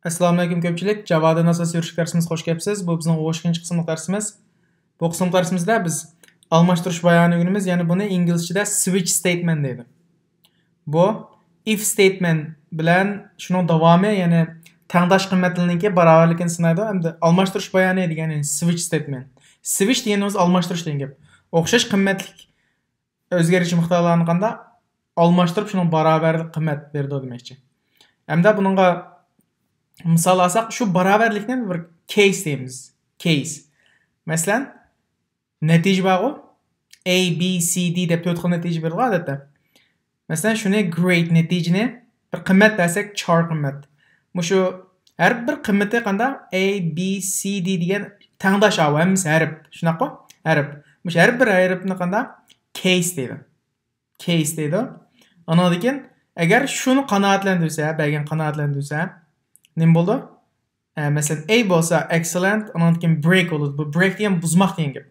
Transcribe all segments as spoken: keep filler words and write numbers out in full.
ئەسسالامۇئەلەيكۇم كۆپچىلىك، جاۋادىن ئاساسىي يۈرۈش دەرسىمىزگە خوش كەپسىز. بۇ بىزنىڭ ئوخشىنچى قىسىملىق دەرسىمىز. بۇ قىسىملىق دەرسىمىزدە بىز ئالماشتۇرۇش بايانى ئۆگىنىمىز، يەنى بۇنى ئىنگلىزچىدە سۋىچ ستېيتمېنت دەيدۇ. بۇ ئىف ستېيتمېنت بىلەن شۇنىڭ داۋامى، يەنى تەڭداش قىممەتلىرىنىڭكى باراۋەرلىكىنى سىنايدۇ. ئەمدى ئالماشتۇرۇش بايانى دېگەن، يەنى سۋىچ ستېيتمېنت. سۋىچ دېگىنىمىز ئالماشتۇرۇش دېگەن گەپ. ئوخشاش قىممەتلىك ئۆزگەرگۈچى مىقدارلارنى قانداق ئالماشتۇرۇپ، شۇنىڭ باراۋەرلىك قىممەت بېرىدۇ دېمەكچى. ھەمدە بۇنىڭغا مىسال ئالساق، شۇ باراۋەرلىكنى بىر كەيس دەيمىز. كەيس. مەسىلەن، نەتىجە بارغۇ، A B C D دەپ تۆت خىل نەتىجە بېرىدىغۇ ئادەتتە. مەسىلەن، شۇنى گرېيد نەتىجىنى بىر قىممەت بەرسەك، چار قىممەت. مۇشۇ ھەر بىر قىممىتى قانداق؟ A B C D دېگەن تەڭداش ئاۋۇ، ھەممىسى ھەرپ. شۇنداققۇ؟ ھەرپ. مۇشۇ ھەر بىر ھەرپنى قانداق؟ كەيس دەيدۇ. كەيس دەيدۇ. ئانىڭدىن كېيىن، ئەگەر شۇنى قانائەتلەندۈرسە، بەرگەن قانائەتلەندۈرسە، نېمە بولىدۇ؟ ئە، مەسىلەن، A بولسا ئەكسېللېنت، ئانىڭدىن كېيىن برېيك بولىدۇ. بۇ برېيك دېگەن بۇزماق دېگەن گەپ.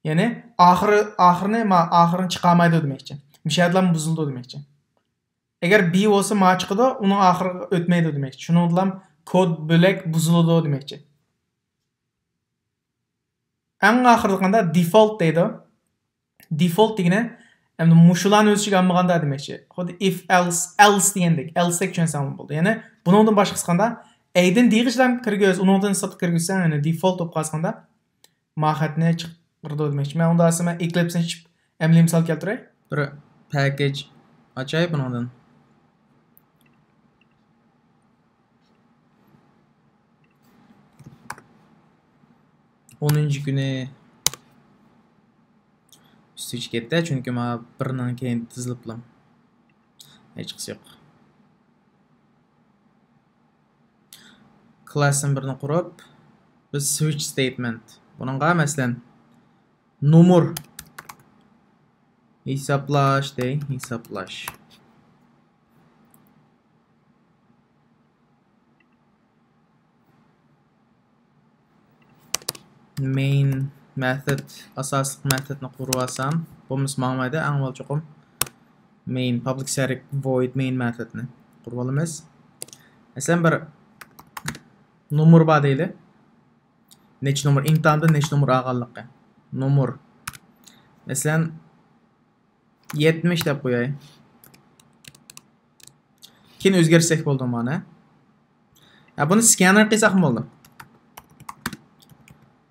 يەنى ئاخىرى، ئاخىرىنى، ما-، ئاخىرىنى چىقارمايدۇ دېمەكچى. مۇشەدىلا بۇزۇلىدۇ دېمەكچى. ئەگەر B بولسا ما چىقىدۇ، ئۇنىڭ ئاخىرىغا ئۆتمەيدۇ دېمەكچى. شۇنىڭ بىلەن كود بۆلەك بۇزۇلىدۇ دېمەكچى. ئەڭ ئاخىرىدا قانداق؟ دېفولت دەيدۇ. دېفولت دېگىنى ئەمدى مۇشۇلارنى ئۆز ئىچىگە ئالمىغاندا دېمەكچى. خۇددى ئىف ئەلس، ئەلس دېگەندەك، ئەلستەك چۈشەنسەڭ بولدى. يەنى بۇنىڭدىن باشقىسى قانداق؟ ئەيدىن دېگىچىلەم كىرگۈز، ئۇنىڭدىن سىرتقا كىرگۈزسەڭ، يەنى دېفولت بولۇپ قالسا قانداق؟ ما خەتنى چىقىرىدۇ دېمەكچى. مەن ئۇنداق دېسەم، مەن ئېكلىپسنى ئېچىپ ئەمەلىي مىسال كەلتۈرەي. بىر پەكىج ئاچاي بۇنىڭدىن. ئونىنچى كۈنى ئۈستىگە كەتتى، چۈنكى ما بىرنىڭ كەينىدە تىزىلىپلا. ھېچقىسى يوق. كلاس بىرنى قۇرۇپ، بىز سۋىچ ستېيتمېنت. بۇنىڭغا، مەسىلەن، نومۇر ھېسابلاش دەي، ھېسابلاش. مەين مېتود، ئاساسلىق مېتودنى قۇرۇۋالسام، بولمىسا ماڭمايدۇ، ئەڭ ئاۋۋال چوقۇم مەين، پابلىك ستېتىك ۋويد مەين مېتودنى قۇرۇۋالىمىز. مەسىلەن، بىر نومۇر بار دەيلى. نەچچە نومۇر، ئىمتىھاندا نەچچە نومۇر ئالغانلىقى. نومۇر. مەسىلەن، يەتمىش دەپ قوياي. كېيىن ئۆزگەرتسەك بولدى مانا. يا بۇنى سكانېر قىلساقمۇ بولىدۇ.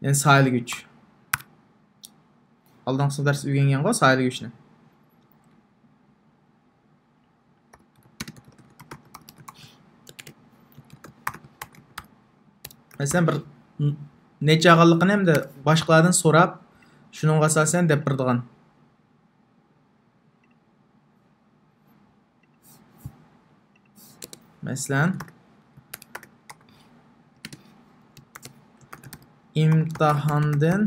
يەنى سايلىگۈچ. ئالدىنقى دەرستە ئۆگەنگەنغۇ سايلىگۈچنى. مەسىلەن، بىر ن-، نەچچە ئالغانلىقىنى ھەمدە باشقىلاردىن سوراپ، شۇنىڭغا ئاساسەن دەپ بېرىدىغان. مەسىلەن، ئىمتىھاندىن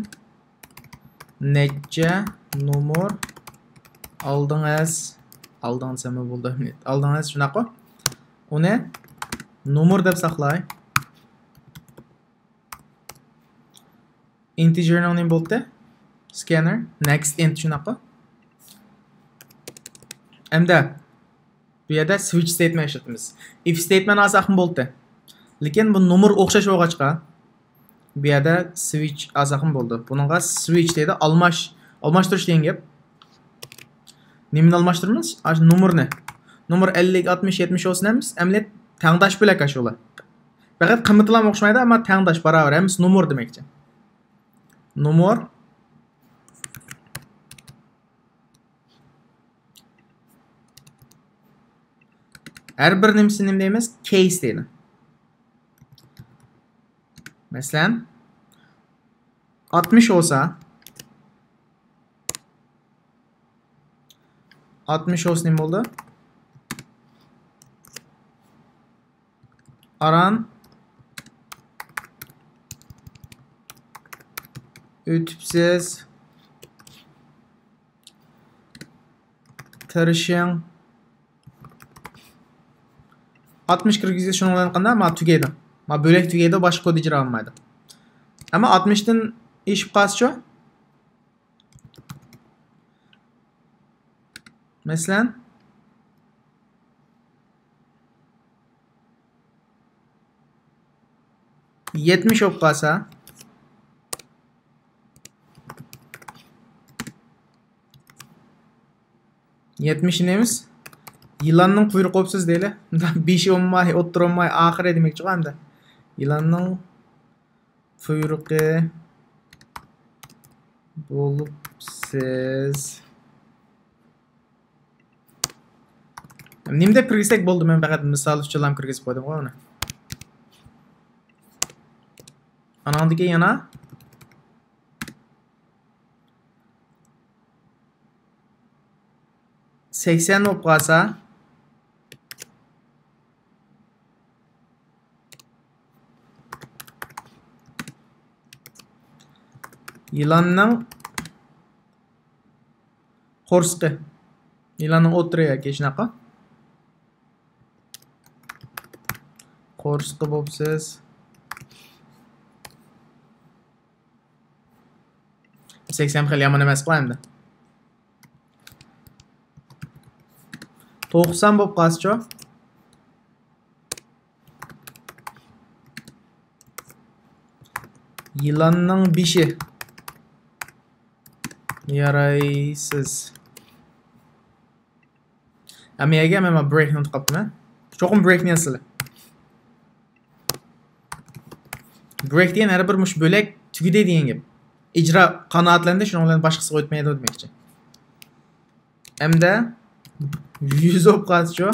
نەچچە نومۇر ئالدىڭىز؟ ئالدىڭىز دېسەممۇ بولىدۇ. ئالدىڭىز، شۇنداققۇ؟ ئۇنى نومۇر دەپ ساقلاي. ئىنتىجېرنىڭ نېمە بولدى؟ سكانېر. نېكىست ئىنت، شۇنداققۇ؟ ئەمدى بۇ يەردە سۋىچ ستېيتمېنت ئىشلىتىمىز. ئىف ستېيتمېنت ئالساقمۇ بولدى. لېكىن بۇ نومۇر ئوخشاش بولغاچقا، بۇ يەردە سۋىچ ئالساقمۇ بولىدۇ. بۇنىڭغا سۋىچ دەيدۇ، ئالماش، ئالماشتۇرۇش دېگەن گەپ. نېمىنى ئالماشتۇرىمىز؟ ئاشۇ نومۇرنى. نومۇر ئەللىك، ئاتمىش، يەتمىش بولسۇن ئەمىس، ئەمەلىيەت تەڭداش بۆلەك ئاشۇلار. پەقەت قىممىتىلا ئوخشىمايدۇ، ئەمما تەڭداش، باراۋەر، ھەممىسى نومۇر دېمەكچى. نومۇر. ھەر بىر نېمىسىنى نېمە دەيمىز؟ كەيس دەيدۇ. مەسىلەن، ئاتمىش بولسا، ئاتمىش بولسا نېمە بولىدۇ؟ ئاران ئۆتۈپسىز. تىرىشىڭ. ئاتمىش كىرگۈزگەن، شۇنىڭ بىلەن قانداق؟ ما تۈگەيدۇ. ما بۆلەك تۈگەيدۇ، باشقا كود ئىجرا قىلمايدۇ. ئەمما ئاتمىشتىن ئېشىپ قالسىچۇ؟ مەسىلەن، يەتمىش بولۇپ قالسا، يەتمىش نېمىز؟ يىلاننىڭ قۇيرۇقى بوپسىز دەيلى. بېشى بولماي، ئوتتۇرا بولماي، ئاخىرى دېمەكچىغۇ ئەمدى. يىلاننىڭ قۇيرۇقى بولۇپسىز. نېمە دەپ كىرگۈزسەك بولدى، مەن پەقەت مىسال ئۈچۈنلا كىرگۈزۈپ قويدۇمغۇ ئۇنى. ئاناڭدىكى يەنە سەكسەن بولۇپ قالسا، يىلاننىڭ قورسىقى. يىلاننىڭ ئوتتۇرا ياكى شۇنداققۇ؟ قورسىقى بوپسىز. سەكسەن خېلى يامان ئەمەسقۇ ئەمدى. توقسان بولۇپ قالسىچۇ؟ يىلاننىڭ بېشى. يارايسىز. ئەمما يەگە مەن بىرېكنى ئۇنتۇپ قاپتىمەن. چوقۇم بىرېكنى يازسىلە. بىرېك دېگەن ھەر بىر مۇشۇ بۆلەك تۈگىدى دېگەن گەپ. ئىجرا قانائەتلەندى، شۇنىڭ بىلەن باشقىسىغا ئۆتمەيدۇ دېمەكچى. ئەمدى يۈز بولۇپ قالسىچۇ؟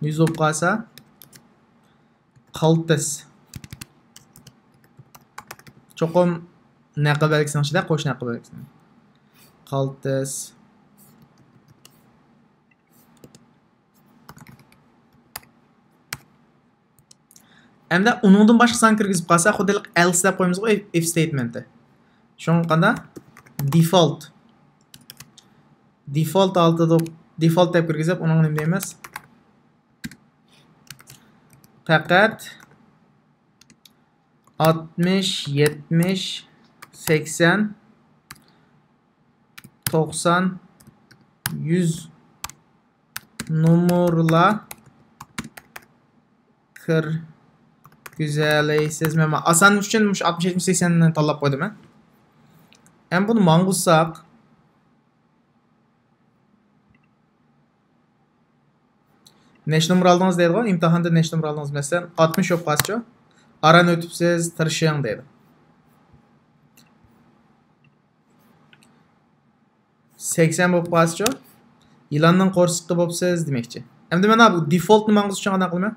يۈز بولۇپ قالسا، قالتىس. چوقۇم نەقىل بەلگىسىنىڭ ئىچىدە قوش نەقىل بەلگىسىنى. قالتىس. ئەمدى ئۇنىڭدىن باشقا سان كىرگۈزۈپ قالسا، خۇددى ئەلس دەپ قويىمىزغۇ، ئىف ستېيتمېنتى. شۇڭا قانداق؟ دېفولت. دېفولت ھالىتىدە، دېفولت دەپ كىرگۈزۈپ، ئۇنىڭغا نېمە دەيمىز؟ پەقەت ئاتمىش، يەتمىش، سەكسەن، توقسان، يۈز نومۇرلا كىرگۈزەلەيسىز. مەن ئاسان ئۈچۈن مۇشۇ ئاتمىش، يەتمىش، سەكسەننى تاللاپ قويدۇم مەن. ئەمدى بۇنى ماڭغۇزساق، نەچچە نومۇر ئالدىڭىز دەيدىغۇ، ئىمتىھاندا نەچچە نومۇر ئالدىڭىز؟ مەسىلەن، ئاتمىش بولۇپ قالسىچۇ؟ ئاران ئۆتۈپسىز، تىرىشىڭ دەيدۇ. سەكسەن بولۇپ قالسىچۇ؟ يىلاننىڭ قورسىقى بوپسىز دېمەكچى. ئەمدى مانا بۇ دېفولتنى ماڭغۇزۇش ئۈچۈن قانداق قىلىمەن؟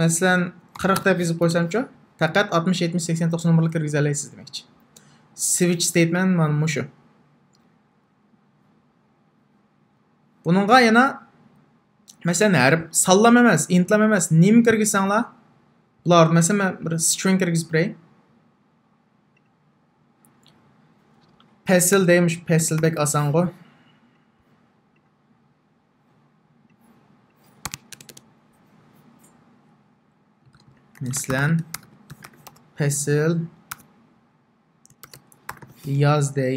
مەسىلەن، قىرىق دەپ يېزىپ قويسامچۇ؟ پەقەت ئاتمىش، يەتمىش، سەكسەن، توقسان نومۇرلۇق كىرگۈزەلەيسىز دېمەكچى. سۋىچ ستېيتمېنت مانا مۇشۇ. بۇنىڭغا يەنە، مەسىلەن، ھەرپ، سانلام ئەمەس، ئىنتلام ئەمەس، نېمە كىرگۈزسەڭلار، بۇلار، مەسىلەن، مەن بىر سترىڭ كىرگۈزۈپ بېرەي. پەسىل دەيمىش، پەسىل بەك ئاسانغۇ. مەسىلەن، پەسىل ياز دەي.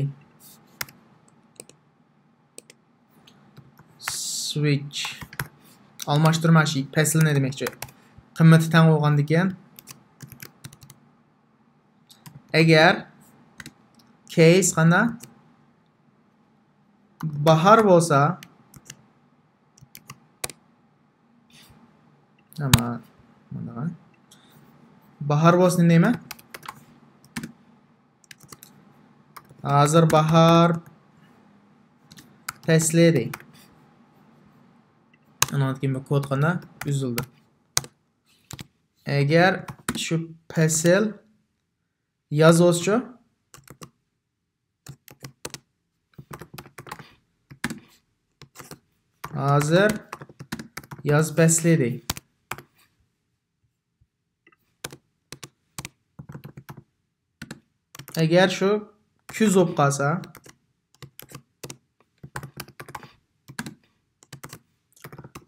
سۋىچ. ئالماشتۇرما شى-، پەسىلنى دېمەكچى. قىممىتى تەڭ بولغاندىكىن. ئەگەر كەيس قانداق؟ باھار بولسا، ئەمما، مانا، باھار بولسا نېمە؟ ھازىر باھار پەسلى دەي. ئۇنىڭدىن كېيىن بۇ كود قانداق؟ ئۈزۈلدى. ئەگەر شۇ پەسىل ياز بولسىچۇ؟ ھازىر ياز پەسلى دەي. ئەگەر شۇ كۈز بولۇپ قالسا،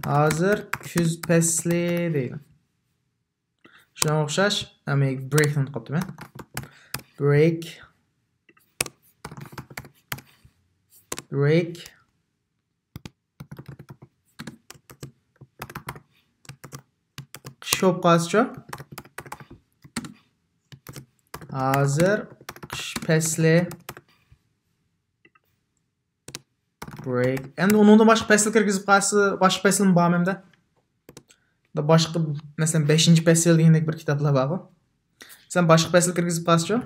ھازىر كۈز پەسلى دەيدۇ. شۇنىڭغا ئوخشاش، ئەمما break نى ئۇنتۇپ قاپتىمەن. Break. Break. قىش بولۇپ قالسىچۇ؟ ھازىر قىش پەسلى. Break. ئەمدى ئۇنىڭدىن باشقا پەسىل كىرگۈزۈپ قالسا، باشقا پەسىلمۇ بارمۇ ئەمدى؟ باشقا، مەسىلەن، بەشىنچى پەسىل دېگەندەك بىر كىتابلار بارغۇ. مەسىلەن، باشقا پەسىل كىرگۈزۈپ قالسىچۇ؟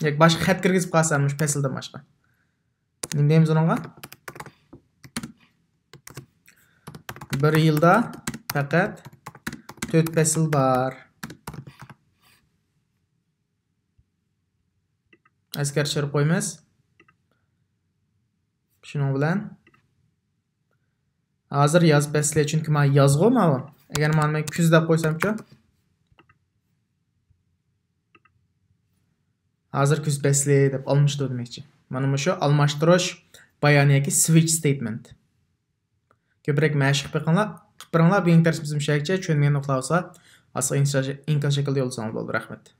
ياكى باشقا خەت كىرگۈزۈپ قالسا، مۇشۇ پەسىلدىن باشقا. نېمە دەيمىز ئۇنىڭغا؟ بىر يىلدا پەقەت تۆت پەسىل بار. ئەسكەرتىشلەر قويىمىز. شۇنىڭ بىلەن ھازىر ياز پەسلى، چۈنكى مانا يازغۇ ماۋۇ. ئەگەر مانا مەن كۈز دەپ قويسامچۇ؟ ھازىر كۈز پەسلى دەپ ئالمىشىدۇ دېمەكچى. مانا مۇشۇ ئالماشتۇرۇش بايانى ياكى switch statement. كۆپرەك مەشىق قىلىپ بېقىڭلار، قىلىپ بېرىڭلار. بۈگۈنكى دەرسىمىز مۇشۇ يەرگىچە. چۈشەنمىگەن نۇقتىلار بولسا، ئاستىغا ئىنكاس شەكلىدە يوللىسىڭىز بولىدۇ. رەھمەت.